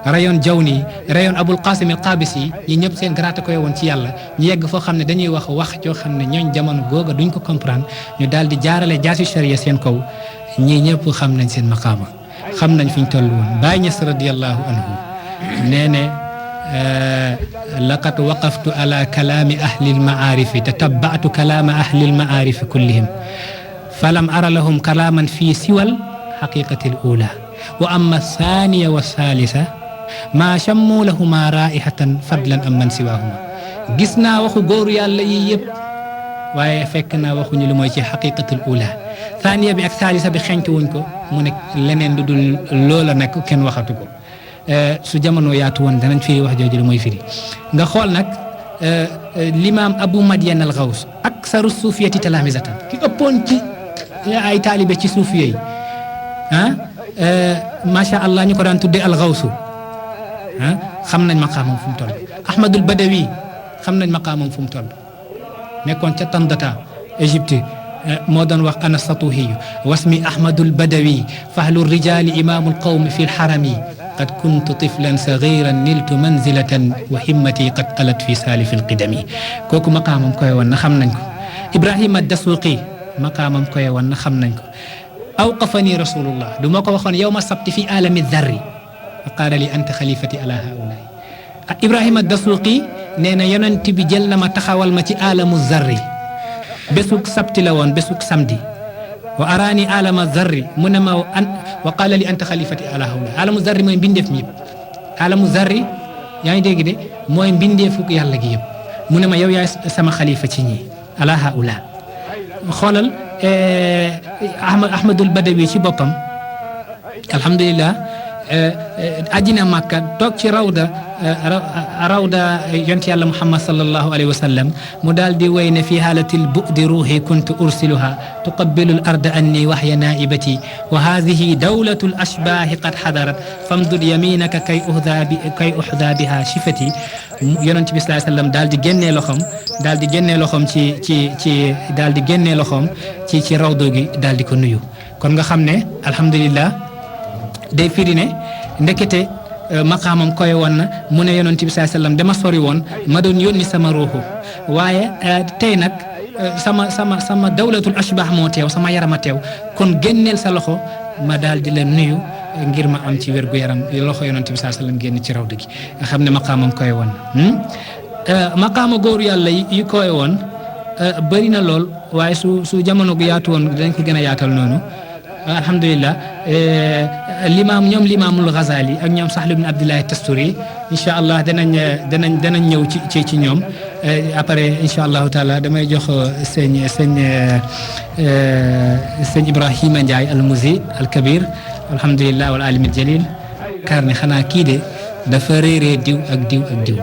rayoon Jawni rayoon Abul Qasim al Qabisi ñi ñëpp seen garaata koy woon ci yàlla ñu yegg foo xam ne dañuy wax joo xam ne ñooñ jamono googa duñ ko comprendre ñu daal di jaarale jaasi sharia seen kaw ñii ñëpp xam nañ seen maqaama xam nañ fi ñu toll woon Baay Ñas radiyallahu anhu nee ne laqad waqaftu ala kalaami ahli almaarifi tatabbaatu kalaama ahli almaarifi kullihim falam ara lahum kalaaman fii siwal xaqiqati al ula wa amma thaniya wa thalitha maa chammu lahuma raihatan fadlan am man siwahuma gis naa waxu góoru yàlla yi yëpp waaye fekk naa waxuñu lu mooy ci xaqiqatul ula thaniya bi ak thalitha bi xeñtu wuñ ko mu ne leneen lu dul loola nag kenn waxatu ko su jamono yaatu woon danañ firi wax jooju lu mooy firi nga xool nag l'imam Abu Madian al Ghaws aksaru suufiyati talaamisatan ki ëppoon ci ay taalibe ci suufiya yi macha allah ñu ko daan tuddee al Ghawsu xam nañ maqaamam fu mu toll Ahmadul Badawi xam nañ maqaamam fu mu toll nekkoon ca Tandata Égypte moo doon wax ana satuhiyu wasmi Ahmadul Badawi fahlu rijali imamul qawmi fi lxarami qad kuntu tiflan sagiran niltu manzilatan wa himmati qad alat fi saalifi lqidami kooku maqaamam koy woon na xam nañ ko Ibrahima Dasuqi maqaamam koy woon na xam nañ ko awqafani rasulullah du ma ko waxoon yawma sabti fi alami darri wa qaala li anta xalifati ala haulaay Ibrahima Dasuqi nee na yonent bi jël na ma taxawal ma ci alamu zarri bésug sabti la woon bésug samedi wa araani alama zarri mu ne ma wa qaala li anta xalifati ala haulaay alamu zarri mooy mbindeef mi yëpp alamu zarri yaa ngi dégg de mooy mbindeefuk yàlla gi yëpp mu ne ma yow yaay sama xalifa ci ñi ala haula xoolal Ahmadul Badawi ci boppam alhamdulillah ajina Makka toog ci rawda yonent yàlla Muhammad sallallahu alayhi wa sallam mu daal di way ne fi haalatil bu'di ruuhi kuntu ursiluha tuqabbilu al arda anni wahya naibati wa hadhihi dawlatu al ashbahi qad hadarat famdud yaminaka kay uhda biha shifati yonent bi sallallahu alayhi wa sallam daal di génnee loxoom ci rawdo gi daal di ko nuyu kon nga xam ne alhamdulillah day firi ne ndekete maqaamam koy woon na mu ne yonent bi sallallahu alayhi wasallam dama sori woon ma doon yónni sama ruuxu waaye tey nag sama dawlatul ashbah moo teew sama yarama teew kon génneel sa loxo ma daal di la nuyu ngir ma am ci wérgu yaram loxo yonent bi sallallahu alayhi wasallam génn ci rawdu gi nga xam ne maqaamam koy woon na maqaama góoru yàlla yi koy woon bëri na lool waaye su jamono gu yaatu woon dañ ko gën a yaatal noonu alhamdulillah ñoom limaamul Ghazali ak ñoom Sahl ibn Abdullah Tasturi incha allah danañ ñëw ci ñoom après incha allahu taala damay jox sëñ Ibrahima Ndiaye al Muzi al Kabir alhamdulillah wal alim al jalil kar ne xanaa kii de dafa réeree diw ak diw ak diw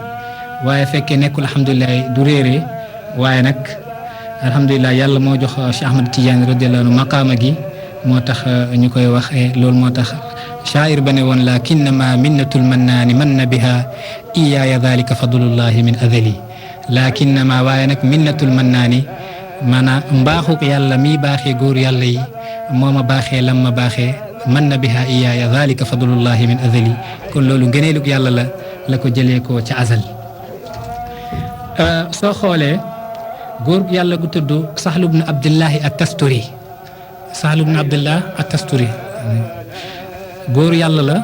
waaye fekkee nekkul alhamdulillah du réeree waaye nag alhamdulillah yàlla moo jox Cheikh Ahmad Tidiane radiyallahu anhu maqaama gi moo tax ñu koy wax loolu moo tax shaa'ir ba ne woon lakinnama minnatul mannaani manna biha iyaaya dhalika fadlullahi min adali lakinnama waaye nag minnatul mannaani maanaam mbaaxuk yàlla mi baaxee góor yàlla yi moo ma baaxee lam ma baaxee manna biha iyaaya dhalika fadlullahi min adali kon loolu ngëneelug yàlla la ko jëlee ko ca azal soo xoolee góor yàlla gu tudd Sahl ibn Abdullahi at-Tasturi Sahl ibn Abdullah at-Tasturi góor yàlla la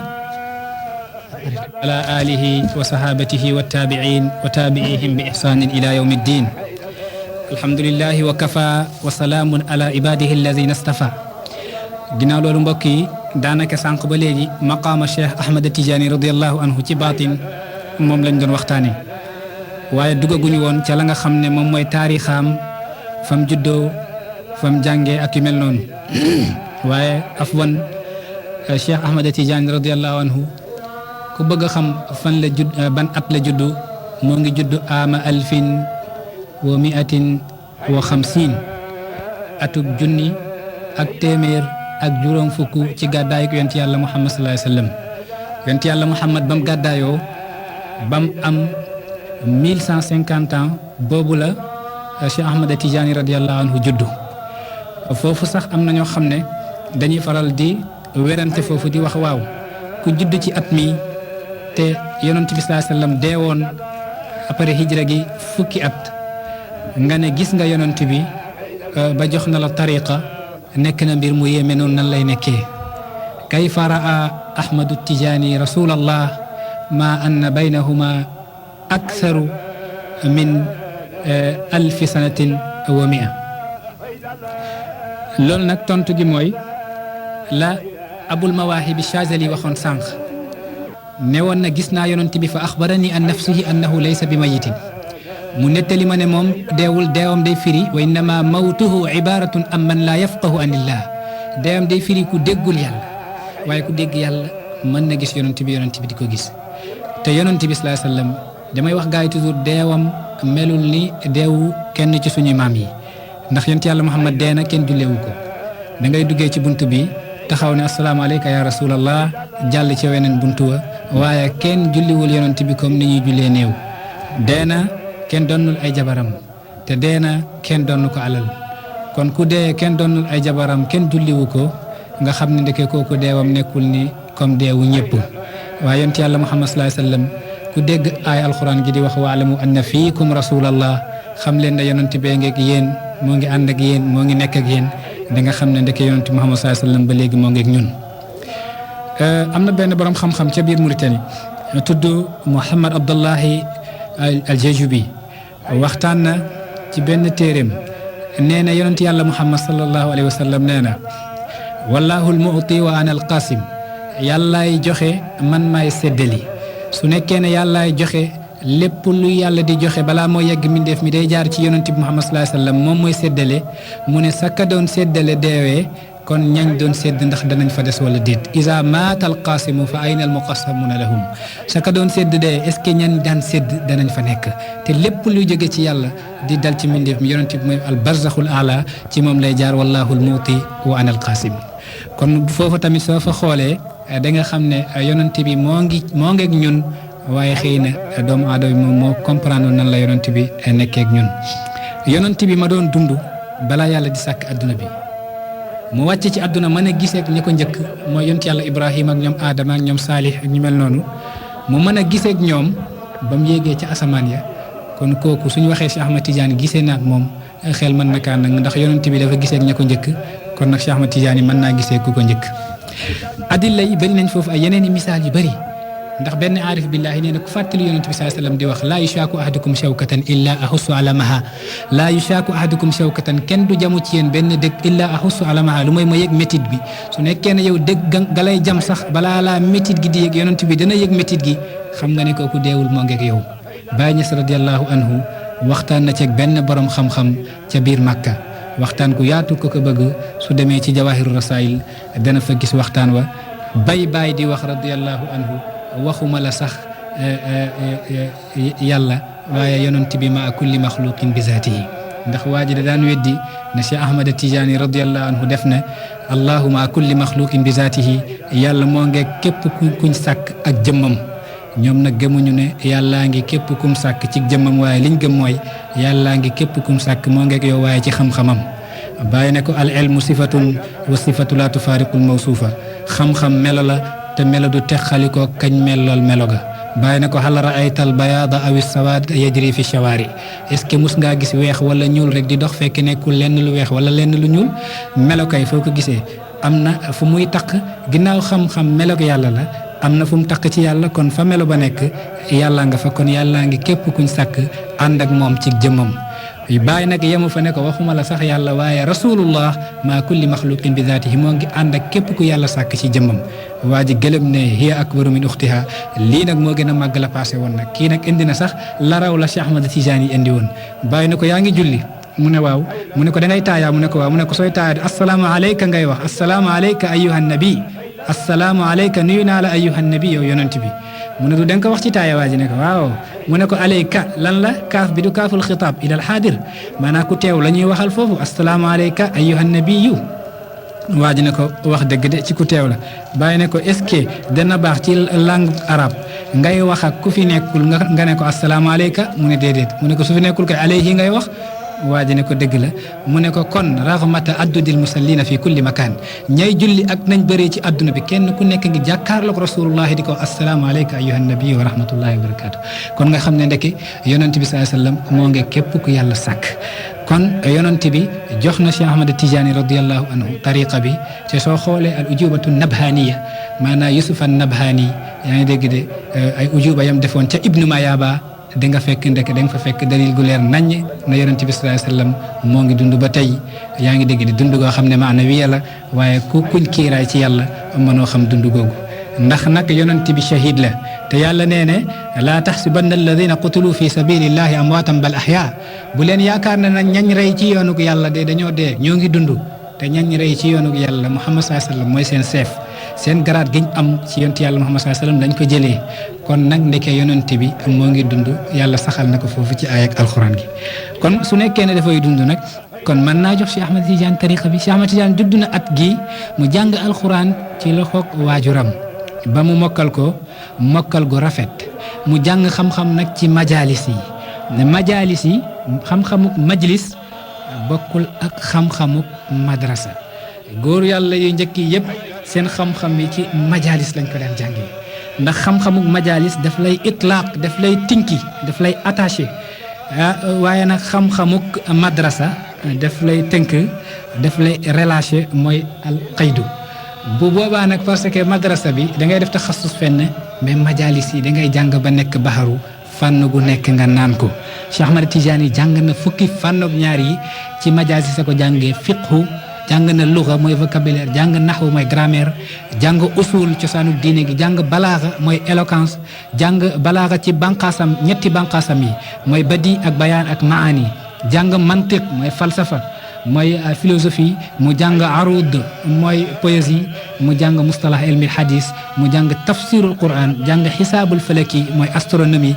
ala alihi wa sahabatihi wa tabi'in wa tabi'ihim bi ihsanin ila yawmi ddin alhamdulillahi wa kafa wa salaamun ala ibadihi alladhina istafa ginnaaw loolu mbokk yi daanaka sànq ba léegi maqaama Cheikh Ahmad Tidiane radiyallahu anhu ci baatin moom lañ doon waxtaane waaye dugaguñu woon ca la nga xam ne moom mooy taarixaam fam juddoo fam jàngee ak yu mel noonu waaye afwan Cheikh Ahmad Tidiane radiyallahu anhu ku bëgg a xam fan la judd ban at la juddu moo ngi juddu ama alfin wa miatin wa xamsin atub junni ak téeméer ak juróom fukk ci gàddaay ko yonent yàlla Muhammad sallallahu alayhi wasallam yonent yàlla Muhammad bam gàddaayoo bam am 1150 ans boobu la Cheikh Ahmad Tidiane radiyallahu anhu juddu foofu sax am na ñoo xam ne dañuy faral di werante foofu di wax waaw ku judd ci at mi te yonent bi sallallahu alayhi wasallam dee woon après hijra gi fukki at nga ne gis nga yonent bi ba jox na la tariqa nekk na mbir mu yéeme noonu nan lay nekkee kayfa raa ahmadu tijaani rasulallah ma anna baynahuma aktharu min alfi sanatin wa mia loolu nag tontu gi mooy la abul mawaahibi Chazali waxoon sànq ne woon na gis naa yonent bi fa axbarani an nafsihi annahu laysa bi mayitin mu nettali ma ne moom deewul deewam day firi wa innama mawtuhu ibaratun am man laa yafqahu anillah deewam day firi ku déggul yàlla waaye ku dégg yàlla mën na gis yonent bi di ko gis te yonent bi sallallahu alayhi wasallam damay wax gars yi toujours deewam melul ni deewu kenn ci suñu maam yi ndax yonent yàlla Muhammad dee na kenn jullewu ko da ngay duggee ci bunt bi taxaw ne asalaamaaleyka ya rasulallah jàll ci weneen buntu wa waaye kenn julliwul yonent bi comme ni ñuy jullee néew dee na kenn donnul ay jabaram te dee na kenn donnu ko alal kon ku dee kenn donnul ay jabaram kenn julliwu ko nga xam ne ndeke kooku deewam nekkul ni comme deewu ñëpp waaye yonent yàlla Muhammad sallallahu alayhi wasallam ku dégg ay alxuraan gi di wax waalamu anna fiikum rasulallah xam leen ne yonent bee ngeeg yéen moo ngi ànd ak yéen moo ngi nekk ak yéen da nga xam ne ndeke yonent Muhammad sallallahu alayhi wasallam ba léegi moo ngeeg ñun. am na benn borom xam-xam ca biir Mauritanie tudd Mouhamad Abdullahi al-Jajubi waxtaan na ci benn téeréem nee na yonent yàlla Muhammad sallallahu alayhi wasallam nee na wallahu al-mu'ti wa ana al-qasim yàllaay joxe man maay séddali su nekkee ne yàllaay joxe lépp lu yàlla di joxe balaa moo yegg mindeef mi day jaar ci yonent bi Muhammad sallallahu alayhi wasallam moom mooy séddale mu ne sakka doon séddale deewee kon ñañ doon sédd ndax danañ fa des wala déet isa maata alqaasimu fa ayna almuqassamuna lahum sakka doon sédd dee est ce que ñan daan sédd danañ fa nekk te lépp luy jóge ci yàlla di dal ci mindeef mi yonent bi mooy al barzaxul ala ci moom lay jaar wallahu almuuti wa ana alqaasim kon foofu tamit soo fa xoolee da nga xam ne yonent bi moo ngeeg ñun waaye xëy na doomu aadama moom moo comprendre nan la yonent bi nekkeeg ñun yonent bi ma doon dund balaa yàlla di sàkk adduna bi mu wàcce ci adduna mën a giseeg ñi ko njëkk mooy yonent yàlla Ibrahima ak ñoom Adama ak ñoom Salih ak ñu mel noonu mu mën a giseeg ñoom ba mu yéegee ci asamaan ya kon kooku suñu waxee Cheikh Ahmad Tidiane gisee na ak moom xel mën na kaa nag ndax yonent bi dafa giseeg ña ko njëkk kon nag Cheikh Ahmad Tidiane mën naa gisee ku ko njëkk adilla yi bëri nañ foofu ay yeneen i misaal yu bëri ndax benn aarif billahi nee na ku fàttali yonent bi sallallahu alayhi wasallam di wax laa yushaaku ahadukum shawkatan illa ahussu alamaha laa yushaaku ahadukum shawkatan kenn du jamu ci yéen benn dëgg illa ahussu alamaha lu mooy ma yëg métit bi su nekkee ne yow dëgg ga lay jam sax balaa laa métit gi di yëg yonent bi dana yëg métit gi xam nga ne kooku deewul moo ngeeg yow Baay Ñas radiyallahu anhu waxtaan na ceeg benn borom xam-xam ca biir Makka waxtaan ku yaatu ko bëgg su demee ci Jawaahiru Rasaayil dana fa gis waxtaan wa Baay di wax radiyallahu anhu waxuma la sax yàlla waaye yonent bi ma kulli maxluqin bi zaatihi ndax waa ji da daan weddi ne Cheikh Ahmad Tijaani radiyallahu anhu def na allahuma kulli maxluqin bi zaatihi yàlla moo ngi képp kuñ sàkk ak jëmmam ñoom nag gëmuñu ne yàllaa ngi képp kum sàkk ci jëmmam waaye liñ gëm mooy yàllaa ngi képp kum sàkk moo ngeeg yow waaye ci xam-xamam bàyyi ne ko al ilmu sifatun wa sifatu la tufaariqul mawsuufa xam-xam melo la te melo du texalikoo kañ melool melo ga bàyyi na ko hal ra'aytal bayaada aw sawaad yajri fi shawaari est-ce que mus ngaa gis weex wala ñuul rek di dox fekk nekkul lenn lu weex wala lenn lu ñuul melo kay foo ko gisee am na fu muy taq ginnaaw xam-xam melo yàlla la am na fu mu taq ci yàlla kon fa melo ba nekk yàlla nga fa kon yàllaa ngi képp kuñ sàkk ànd ak moom ci jëmmam bàyyi nag yemu fa ne ko waxuma la sax yàlla waaye rasulullah maa kulli maxluqin bi zaatihi moo ngi ànd ak képp ku yàlla sàkk ci jëmmam waa ji gëlëm ne hiya akbaru min uxtiha lii nag moo gën a màgg la passé woon nag kii nag indi na sax la raw la Cheikh Ahmad Tijaani indi woon bàyyi ne ko yaa ngi julli mu ne waaw mu ne ko da ngay taayaa mu ne ko waaw mu ne ko sooy taayaa assalaamu alayka ngay wax assalaamu alayka ayyuhan nabi assalaamu alayka nuyu naa la ayyuhan nabi yow yonent bi mu ne du da nga ko wax ci taaya waa ji ne ko waaw mu ne ko alayka lan la kaaf bi du kaaful xitaab ilal xaadir maanaam ku teew la ñuy waxal foofu assalaamu alayka ayyuhan nabiyyu waa ji ne ko wax dëgg de ci ku teew la bàyyi ne ko est-ce que dana baax ci langue arabe ngay wax ak ku fi nekkul nga ne ko assalaamu alayka mu ne déedéet mu ne ko su fi nekkul kay alayhi ngay wax waa ji ne ko dëgg la mu ne ko kon raghmata addudil musallina fi kulli makaan ñay julli ak nañ bëree ci adduna bi kenn ku nekk ngi jàkkaarloog rasulullahi di ko assalaamu aleyka ayyuhan nabi wa rahmatullahi wa barakatuh kon nga xam ne ndeke yonent bi sallallahu alayhi wasallam moo ngi képp ku yàlla sàkk kon yonent bi jox na Cheikh Ahmad Tidiane radiyallahu anhu tariqa bi te soo xoolee al ujubatu nabhaniya maanaam Yusuf an nabhani yaa ngi dégg de ay ujuba yam defoon ca Ibnu Mayaba da nga fekk ndek da nga fa fekk dalil gu leer naññ na yonent bi sallallahu alayhi wasallam moo ngi dund ba tey yaa ngi dégg di dund goo xam ne maanawiya la waaye ku kuñ kiiraay ci yàlla mënoo xam dund googu ndax nag yonent bi shahid la te yàlla nee ne laa taxsibanna alladina qutilu fi sabilillahi amwaatan bal ahya bu leen yaakaar ne nag ñañ rey ci yoonug yàlla de dañoo dee ñoo ngi dund te ñañ rey ci yoonug yàlla Muhammad sallallahu alayhi wasallam mooy seen chef seen garaat giñ am ci yonent yàlla Muhammad sallallahu alayhi wasallam dañ ko jëlee kon nag ndeke yonent bi moo ngi dund yàlla saxal na ko foofu ci aaya ak alxuraan gi kon su nekkee ne dafay dund nag kon mën naa jox Cheikh Ahmad Tidiane tariqa bi Cheikh Ahmad Tidiane judd na at gi mu jàng alxuraan ci loxoog waajuram ba mu mokkal ko mokkal gu rafet mu jàng xam-xam nag ci majalis yi ne majalis yi xam-xamuk majlis bokkul ak xam-xamuk madrasa góor yàlla yu njëkk yi yëpp seen xam-xam yi ci majalis lañ ko daan jàngee ndax xam-xamuk majalis daf lay itlaaq daf lay tinki daf lay attaché waaye nag xam-xamuk madrasa daf lay tënk daf lay relâché mooy al qaydu bu boobaa nag parce que madrasa bi da ngay def taxassus fenn mais majalis yi da ngay jàng ba nekk baxaru fànn gu nekk nga naan ko Cheikh Ahmad Tidiane jàng na fukki fànn ak ñaar yi ci majalis sa ko jàngee fiqhu jàng na luga mooy vocabulaire jàng naxwu mooy grammaire jàng usul cosaanu diine gi jàng balaaxa mooy éloquence jàng balaaxa ci banqaasam ñetti banqaasam yi mooy badi ak bayaan ak maani jàng mantiq mooy falsafa mooy philosophie mu jàng arud mooy poésie mu jàng mustalah ilmi hadis mu jàng tafsirul quran jàng xisaabul falaki mooy astronomie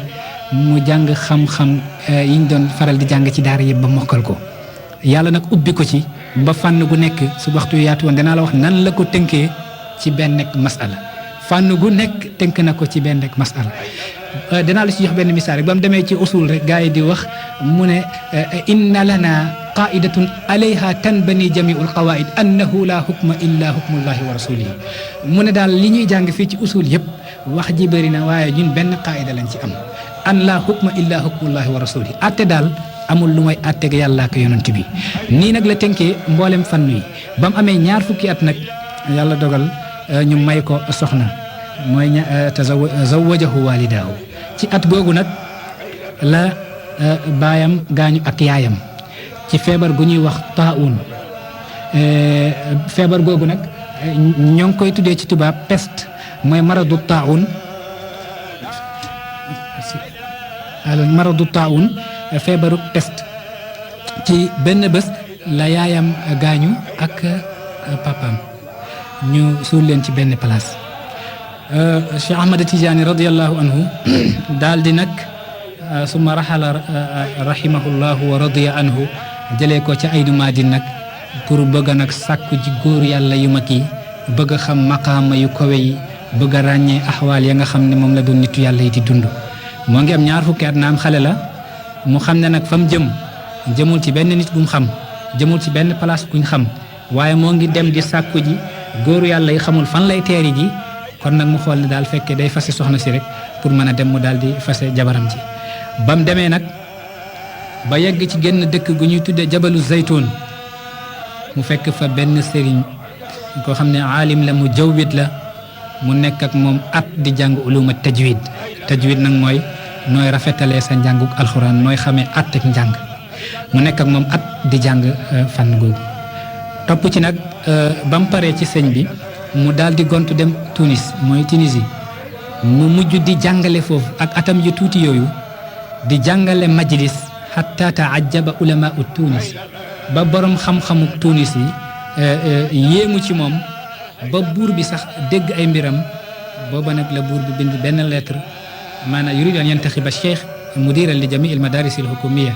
mu jàng xam-xam yi ñu doon faral di jàng ci daara yëpp ba mokkal ko yàlla nag ubbi ko ci ba fànn gu nekk su waxtu yaatu woon danaa la wax nan la ko tënkee ci benn masala fànn gu nekk tënk na ko ci benn masala danaa la ci jox benn misaal rek ba mu demee ci usul rek gars yi di wax mu ne inna lana qaidatun alayha tanbani jamiul qawaid annahu la hukma illa hukmullahi wa rasulihi mu ne daal li ñuy jàng fii ci usul yëpp wax ji bëri na waaye ñun benn qaida lañ ci am an la hukma illa hukmullahi wa rasulihi atte daal amul lu may àtteeg yàlla ak yonent bi nii nag la tënkee mboolem fànn yi ba mu amee ñaar fukki at nag yàlla dogal ñu may ko soxna mooy zawajahu walidaahu ci at googu nag la baayam gaañu ak yaayam ci feebar gu ñuy wax taawun feebar googu nag ñoo ngi koy tuddee ci tubaab peste mooy maradu taawun maradu taawun feebaru peste ci benn bés la yaayam gaañu ak papaam ñu suul leen ci benn place Cheikh Ahmad Tidiane radiyallahu anhu daal di nag suma raxala rahimahullahu wa radiya anhu jëlee ko ca Aynu Maadin nag pour bëgg nag sàkku ji góor yàlla yu mag yi bëgg a xam maqaama yu kawe yi bëgg a ràññee axwaal ya nga xam ne moom la doon nitu yàlla yi di dund moo ngi am ñaar fukki at na am xale la mu xam ne nag fa mu jëmul ci benn nit gu mu xam jëmul ci benn place guñ xam waaye moo ngi dem di sàkku ji góor yàlla yi xamul fan lay teeri ji kon nag mu xool ne daal fekkee day fase soxna si rek pour mën a dem mu daal di fase jabaram ji ba mu demee nag ba yegg ci genn dëkk gu ñuy tuddee jabalu zaytun mu fekk fa benn sëriñ koo xam ne aalim la mu jawwit la mu nekk ak moom at di jàng uluma tajwid nag mooy nooy rafetalee sa njànguk alxuraan nooy xamee at ak njàng mu nekk ak moom at di jàng fànn googu topp ci nag ba mu paree ci sëñ bi mu daal di gontu dem Tunis mooy Tunisie mu mujj di jàngale foofu ak atam yu tuuti yooyu di jàngale majlis hatta taajaba ulama u Tunis ba borom xam-xamuk Tunis yi yéemu ci moom ba buur bi sax dégg ay mbiram booba nag la buur bi bind benn lettre maanaam yuridu an yantaxiba cheikh mudiran li jamii al madaris al hukumiya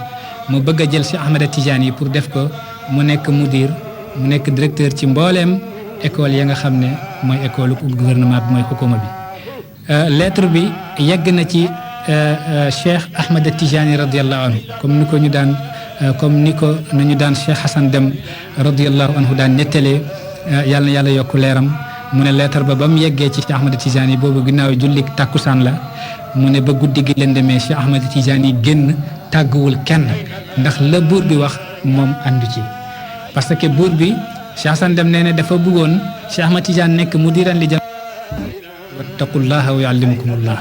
mu bëgg a jël Cheikh Ahmad Tidiane yi pour def ko mu nekk mudir mu nekk directeur ci mbooleem école ya nga xam ne mooy école gouvernement bi mooy xukuma bi lettre bi yegg na ci Cheikh Ahmad Tidiane radiyallahu anhu comme ni ko ñu daan comme ni ko nañu daan Cheikh Hassan Deme radiyallahu anhu daan nettalee yàlla na yàlla yokk leeram mu ne leetar ba mu yeggee ci Cheikh Ahmad Tidiane boobu ginnaaw julli tàkkusaan la mu ne ba guddi gi lëndëmee Cheikh Ahmad Tidiane génn tàgguwul kenn ndax la buur bi wax moom àndu ci parce que buur bi Cheikh Hassan Deme nee na dafa bëggoon Cheikh Ahmad Tidiane nekk mudiran li wattaqullaha wa yuallimukumullah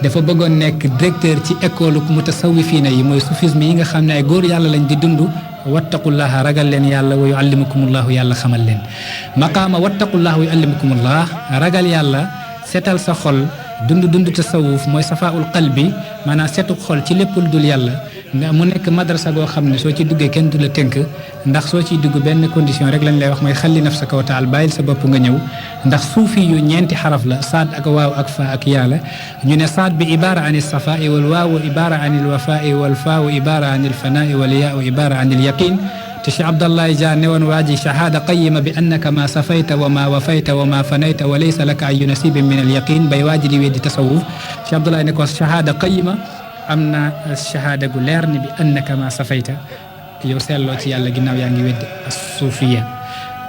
dafa bëggoon nekk directeur ci école mutasawwifiina yi mooy soufisme yi nga xam ne ay góor yàlla lañ di dund wattaqullaha ragal leen yàlla wa yuallimukumullahu yàlla xamal leen maqaama wattaqullaha wa yuallimukumullah ragal yàlla setal sa xol dund tasawuf mooy safaul qalbi maanaam setu xol ci lépp lu dul yàlla nga mu nekk madrasa goo xam ne soo ci duggee kenn du la tënk ndax soo ciy dugg benn condition rek lañ lay wax mooy xalli nafsaka wa taal bàyyil sa bopp nga ñëw ndax suufi yu ñeenti xaraf la saad ak waaw ak fa ak yàlla ñu ne saad bi ibara an il safai wal waawu ibara an il wafai wal faawu ibara an il fanai wal yaau ibara an il yaqin te Cheikh Abdallahi Dia ne woon waa ji shahada qayima bi annaka ma safayta wa ma wafayta wa ma fanayta wa laysa laka ayu nasibin min al yaqin bay waa ji di weddi tasawuf Cheikh Abdallahi ne ko shahada qayima am na shahada gu leer ni bi annaka ma safayta yow seetloo ci yàlla ginnaaw yaa ngi weddi as-suufiya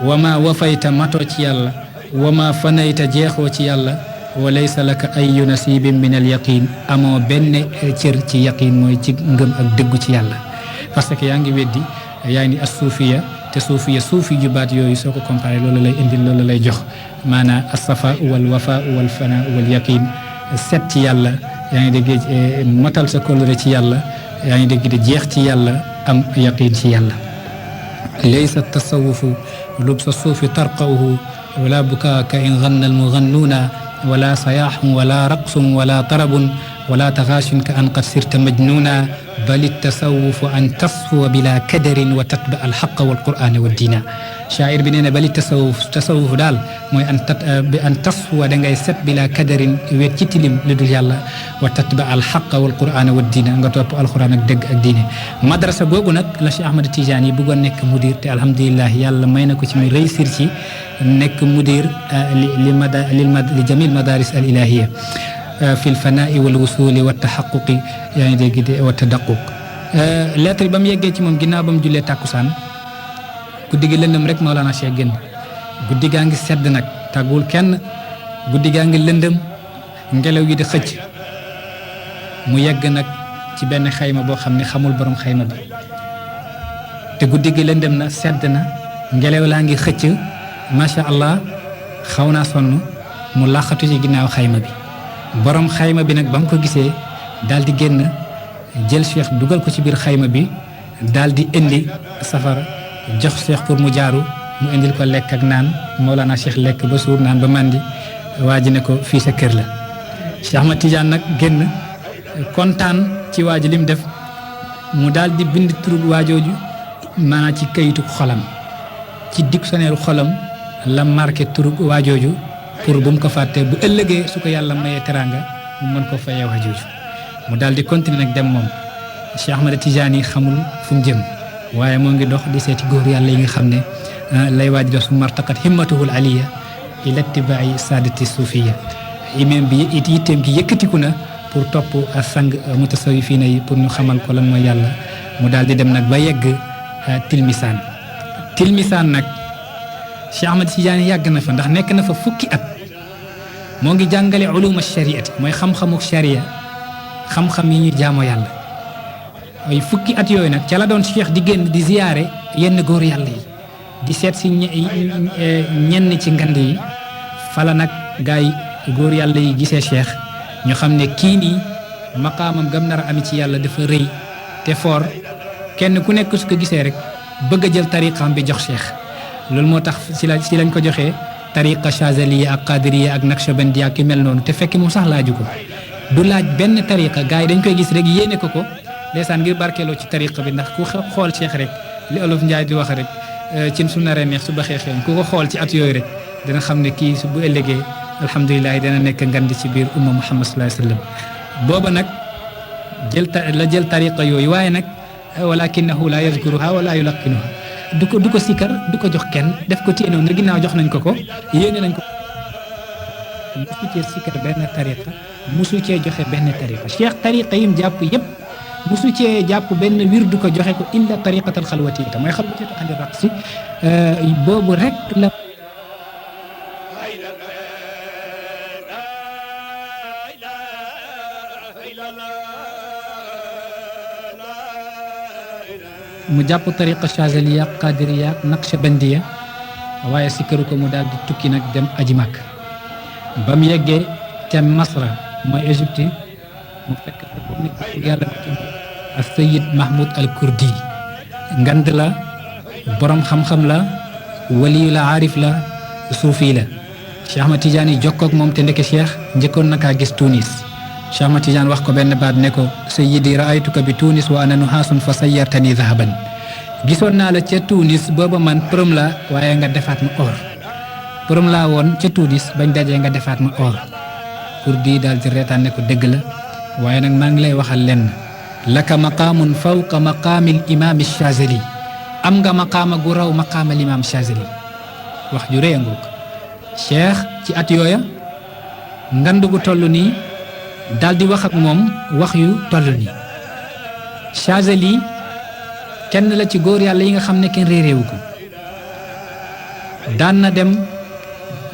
wa ma wafayta matoo ci yàlla wa ma fanayta jeexoo ci yàlla wa laysa laka ayu nasibin min al yaqin amoo benn cër ci yaqin mooy ci ngëm ak dëggu ci yàlla parce que yaa ngi weddi yaa ngi as-suufiya te suufi ju baat yooyu soo ko comparé loolu lay indil loolu lay jox maanaam as-safa wal wafa wal fana wal yaqin set ci yàlla yaa ngi dégg matal sa kóllëre ci yàlla yaa ngi dégg di jeex ci yàlla am yaqin ci yàlla laysa tasawufu lubsa suufi tarqauhu wala bukaaka in ganna almugannuuna wala sayaaxun wala raqsun wala tarabun wala taxaashun ka an qad sirta majnuuna bal tasawufu an tasfuwa bila kadarin wa tatba alxaqa walqur'ana waddina shaa'ir bi nee na bali tasawuf daal mooy an tasfuwa da ngay set bila kadarin weet ci tilim lu dul yàlla wa tatba alxaqa walqur'ana waddina nga topp alquran ak dëgg ak diine madrasa googu nag la Cheikh Ahmad Tidiane yi bëggoon nekk mudir te alhamdulilah yàlla may na ko ci mu réussir ci nekk mudir li jamil madaris al ilahiya fi lfanai walwusuli waltaxaquqi yaa ngi dégg de wa tadaquq lettre ba mu yeggee ci moom ginnaaw ba mu jullee tàkkusaan guddi gi lëndëm rek Mawlana Cheikh génn guddi gaa ngi sedd nag tàggul kenn guddi gaa ngi lëndëm ngelaw yi di xëcc mu yegg nag ci benn xayma boo xam ne xamul borom xayma bi te guddi gi lëndëm na sedd na ngelaw laa ngi xëcc macha allah xaw naa sonn mu làqatu ci ginnaaw xayma bi borom xayma bi nag ba mu ko gisee daal di génn jël Cheikh dugal ko ci biir xayma bi daal di indi safara jox Cheikh pour mu jaaru mu indil ko lekk ak naan Mawlana Cheikh lekk ba suur naan ba màndi waa ji ne ko fii sa kër la Cheikh Ahmad Tidiane nag génn kontaan ci waa ji li mu def mu daal di bind turu waajooju maanaam ci kayitu xolam ci dictionnaire xolam la marqué turu waajooju pour bu mu ko fàttee bu ëllëgee su ko yàlla mayee teraanga mu mën ko fayee wax jooju mu daal di continuer nag dem moom Cheikh Ahmad Tidiane yi xamul fu mu jëm waaye moo ngi dox di seeti góor yàlla yi nga xam ne lay waaj def su martaqat himmatuhul aliya ila ittibaai saadati suufiya imam bi yitteem gi yëkkatiku na pour topp sang mutasawifiina yi pour ñu xamal ko lan mooy yàlla mu daal di dem nag ba yegg tilmisaan nag Cheikh Ahmad Tidiane yàgg na fa ndax nekk na fa fukki at moo ngi jàngale uluma shariati mooy xam-xamu sharia xam-xam yi ñuy jaamoo yàlla ay fukki at yooyu nag ca la doon Cheikh di génn di ziyaare yenn góor yàlla yi di seet si ñenn ci ngand yi fala nag gaa yi góor yàlla yi gisee Cheikh ñu xam ne kii nii maqaamam gam nar a ami ci yàlla dafa rëy te foor kenn ku nekk su ko gisee rek bëgg a jël tariqam bi jox Cheikh loolu moo tax si lañ ko joxee tariqa chazaliya ak qadiriya ak naqshbandiya ak yu mel noonu te fekk mu sax laaju ko du laaj benn tariqa gars yi dañ koy gis rek yéene ko ndeysaan ngir barkeeloo ci tariqa bi ndax ku xool Cheikh rek li olof Njaay di wax rek cin su naree neex su baxee xeeñ ku ko xool ci at yooyu rek dina xam ne kii su bu ëllëgee alhamdulilah dana nekk ngandi ci biir umma Muhammad sallallahu alayhi wa sallam booba nag jël tariqa yooyu waaye nag walakinahu la yazkuruha wala yulaqinuha du ko sikkar du ko jox kenn def ko téye noonu ginnaaw jox nañ ko yéene nañ ko musu cee sikkar benn tariqa musu cee joxe benn tariqa Cheikh tariqa yim jàpp yëpp musu cee jàpp benn wirdu ko joxe ko illa tariqatal xalwatiyya mooy xalwatiyatu ahli raqsi boobu rek la mu jàpp tariqa chazaliya qadiriya naqshbandiya waaye sikkaru ko mu daal di tukki nag dem aji Makka ba mu yeggee ca Masra mooy Égypte mu fekk yàlla as-Sayyid Mahmoud al-Kurdi ngand la borom xam-xam la waliyu la aarif la suufi la Cheikh Ahmad Tidiane jokkoog moom te ndeke Cheikh njëkkoon na kaa gis Tunis Cheikh Ahmad Tidiane wax ko benn baat ne ko sayyidi raaytuka bi Tunis wa ana nuhaasun fa sayyartani zahaban gisoon naa la ca Tunis booba man përëm la waaye nga defaat ma or përëm laa woon ca Tunis bañ dajee nga defaat ma or Kurdi daal di reetaan ne ko dëgg la waaye nag maa ngi lay waxal lenn laka maqaamun fawqa maqaamil imaam Chazali am nga maqaama gu raw maqaamal imaam Chazali wax ju rëy a ngoog Cheikh ci at yooya ngand gu toll nii daal di wax ak moom wax yu toll nii Chazali kenn la ci góor yàlla yi nga xam ne kenn réeréewu ko daan na dem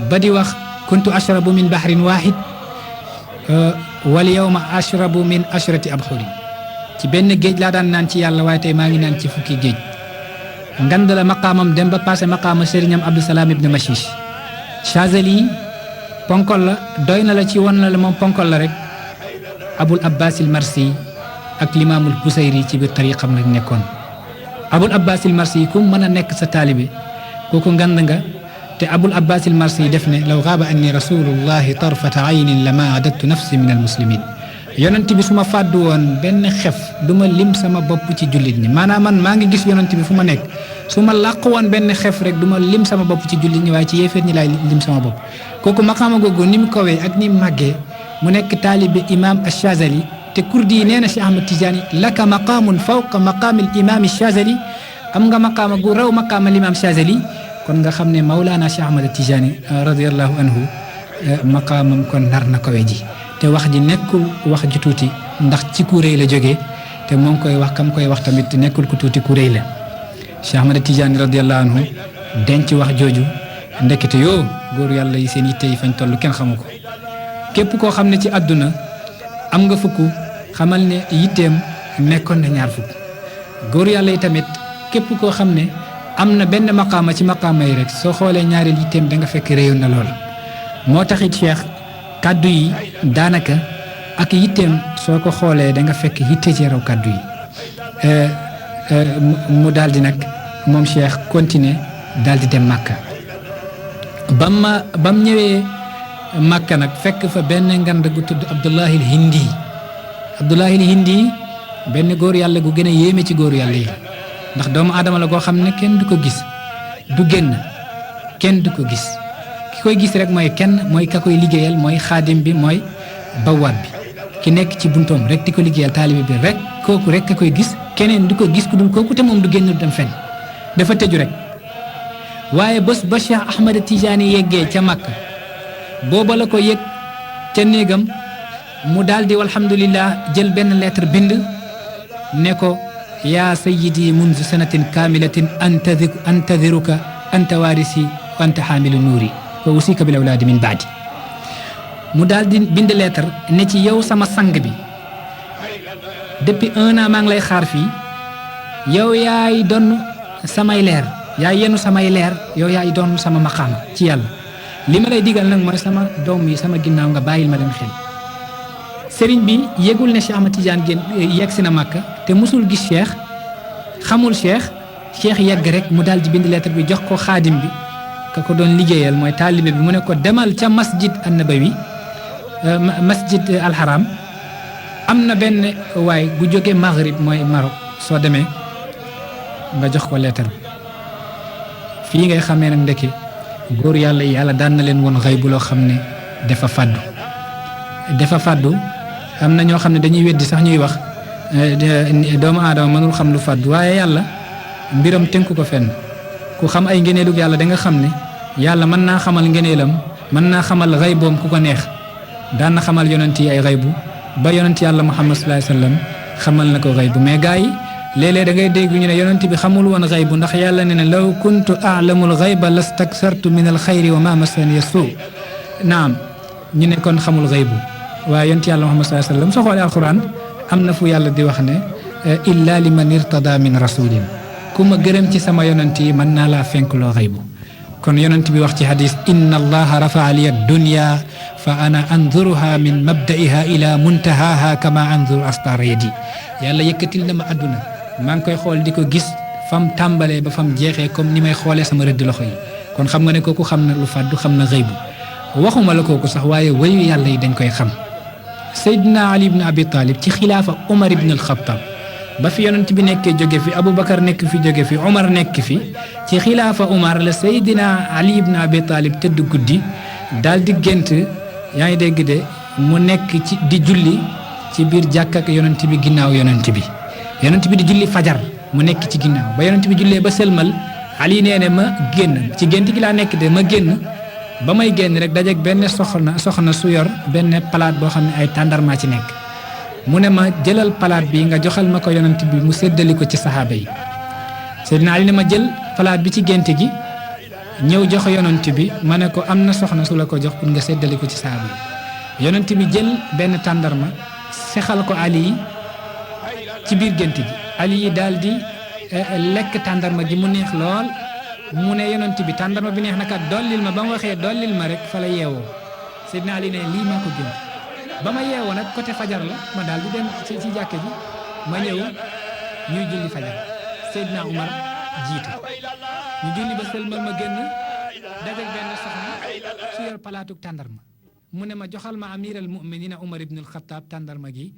ba di wax kuntu ashrabu min bahrin waahid wal yawma ashrabu min ashrati abxuri ci benn géej laa daan naan ci yàlla waaye tey maa ngi naan ci fukki géej ngand la maqaamam dem ba passé maqaama sëriñam Abdou Salam ibn Mashish Chazali ponkol la doy na la ci won la moom ponkol la rek Abul Abbas al Marsi ak limaamul Busayri ci biir tariqam la nekkoon Abul Abbas al Marsi ku mën a nekk sa taalibe kooku ngand nga te Abul Abbas al Marsi def ne law gaaba anni rasulullahi tarfata aynin lama adattu nafsi min al muslimin yonent bi su ma fàddu woon benn xef du ma lim sama bopp ci jullit ñi maanaam man maa ngi gis yonent bi fu ma nekk su ma làq woon benn xef rek du ma lim sama bopp ci jullit ñi waaye ci yéeféer ñi laay lim sama bopp kooku maqaama googu ni mu kawee ak ni mu màggee mu nekk taalibe imam Chazali te Kurdi yi nee na Cheikh Ahmad Tidiane laka maqaamun fawqa maqaamil imam Chazali am nga maqaama gu raw maqaamal imam Chazali kon nga xam ne Mawlana Cheikh Ahmad Tidiane radiyallahu anhu maqaamam kon nar na kawe ji te wax ji nekkul wax ji tuuti ndax ci ku réy la jógee te moo ngi koy wax kam koy wax tamit nekkul ku tuuti ku réy la Cheikh Ahmad Tidiane radiyallahu anhu denc wax jooju ndekete yoo góor yàlla yi seen yitte yi fañ toll kenn xamu ko képp koo xam ne ci àdduna am nga fukk xamal ne yitteem nekkoon na ñaar fukk góor yàlla yi tamit képp koo xam ne am na benn maqaama ci maqaama yi rek soo xoolee ñaareel yitteem da nga fekk réyoon na lool moo taxit Cheikh kàddu yi daanaka ak yitteem soo ko xoolee da nga fekk yitte ci raw kàddu yi mu daal di nag moom Cheikh continuer daal di dem Makka bam ñëwee Makka nag fekk fa benn ngand gu tudd Abdullahi al Hindi Abdullahi al Hindi benn góor yàlla gu gën a yéeme ci góor yàlla yi ndax doomu aadama la goo xam ne kenn du ko gis du génn kenn du ko gis ki koy gis rek mooy ka koy liggéeyal mooy xaadim bi mooy bawaat bi ki nekk ci buntoom rek di ko liggéeyal taalibe bi rek kooku rek ka koy gis keneen du ko gis ku dul kooku te moom du génn du dem fenn dafa tëju rek waaye bés ba Cheikh Ahmad Tidiane yeggee ca Makka booba la ko yëg ca néegam mu daal di alhamdulillah jël benn lettre bind ne ko yaa sayyidi munzu sanatin kaamilatin antadiruka anta waarisi wa anta xaamilu nuuri wa usika bil awlaadi min baadi mu daal di bind lettre ne ci yow sama sang bi depuis 1 an maa ngi lay xaar fii yow yaay doon samay leer yaay yenu samay leer yow yaay doon sama maqaama ci yàlla li ma lay digal nag mooy sama doom yi sama ginnaaw nga bàyyil ma leen xel sëriñ bi yëgul ne Cheikh Ahmad Tidiane yegg si na Makka te musul gis Cheikh xamul Cheikh yegg rek mu daal di bind lettre bi jox ko xaadim bi ka ko doon liggéeyal mooy taalibe bi mu ne ko demal ca masjid an-nabawi masjid al-haram am na benn waay gu jóge Maghrib mooy Maroc soo demee nga jox ko lettre bi fii ngay xamee nag ndeke góor yàlla yi yàlla daan na leen woon xëy bu loo xam ne dafa fàddu am na ñoo xam ne dañuy weddi sax ñuy wax doomu aadama mënul xam lu fàddu waaye yàlla mbiram tënku ko fenn ku xam ay ngëneelug yàlla da nga xam ne yàlla mën naa xamal ngëneelam mën naa xamal xayboom ku ko neex daan na xamal yonent yi ay xaybu ba yonent yàlla Muhammad sallallahu alayhi wasallam xamal na ko xaybu mais gars yi léeg-léeg da ngay dégg ñu ne yonent bi xamul woon xaybu ndax yàlla ne ne law kuntu a'lamul xayba lastaksartu min al xayri wa ma massani suu naam ñu ne kon xamul xaybu waaye yonent yàlla Muhammad sallallahu alayhi wasallam soo xoolee alquran am na fu yàlla di wax ne illa liman irtada min rasulin ku ma gërëm ci sama yonent yi mën naa laa fenkloo xaybu kon yonent bi wax ci hadis inna allaha rafaa liya dunya fa ana anzuruha min mabda'iha ila muntahaha kama anzuru astar yadi yàlla yëkkatil na ma àdduna maa ngi koy xool di ko gis fam tàmbalee ba fam jeexee comme ni may xoolee sama rëdd loxo yi kon xam nga ne kooku xam na lu fàddu xam na xëybu waxuma la kooku sax waaye wayu yàlla yi dañ koy xam Seydina Ali ibn Abi Talib ci xilaafa Omar ibn al-Khattab ba fi yonent bi nekkee jóge fi Aboubacar nekk fi jóge fi Omar nekk fi ci xilaafa Omar la Seydina Ali ibn Abi Talib tëdd guddi daal di gént yaa ngi dégg de mu nekk ci di julli ci biir jàkk ak yonent bi ginnaaw yonent bi di julli fajar mu nekk ci ginnaaw ba yonent bi jullee ba sëlmal Ali nee ne ma génn ci gént gi laa nekk de ma génn ba may génn rek dajeeg benn soxna su yor benn palaat boo xam ne ay tàndarma ci nekk mu ne ma jëlal palaat bi nga joxal ma ko yonent bi mu séddali ko ci saxaaba yi Seydina Ali ne ma jël palaat bi ci gént gi ñëw jox yonent bi ma ne ko am na soxna su la ko jox pour nga séddali ko ci saxaaba yi yonent bi jël benn tàndarma sexal ko Ali ci biir gént gi Ali daal di lekk tàndarma gi mu neex lool mu ne yonent bi tàndarma bi neex na kat dollil ma ba mu waxee dollil ma rek fa la yeewoo Seydina Ali ne lii maa ko gént ba ma yeewoo nag côté fajar la ma daal di dem ci jàkke ji ma ñëw ñuy julli fajar Seydina Umar jiitu ñu julli ba sëlmal ma génn dajeeg benn soxna su yor palaatuk tàndarma mu ne ma joxal ma amiral mu'minina Umar ibn al-Khattab tàndarma gi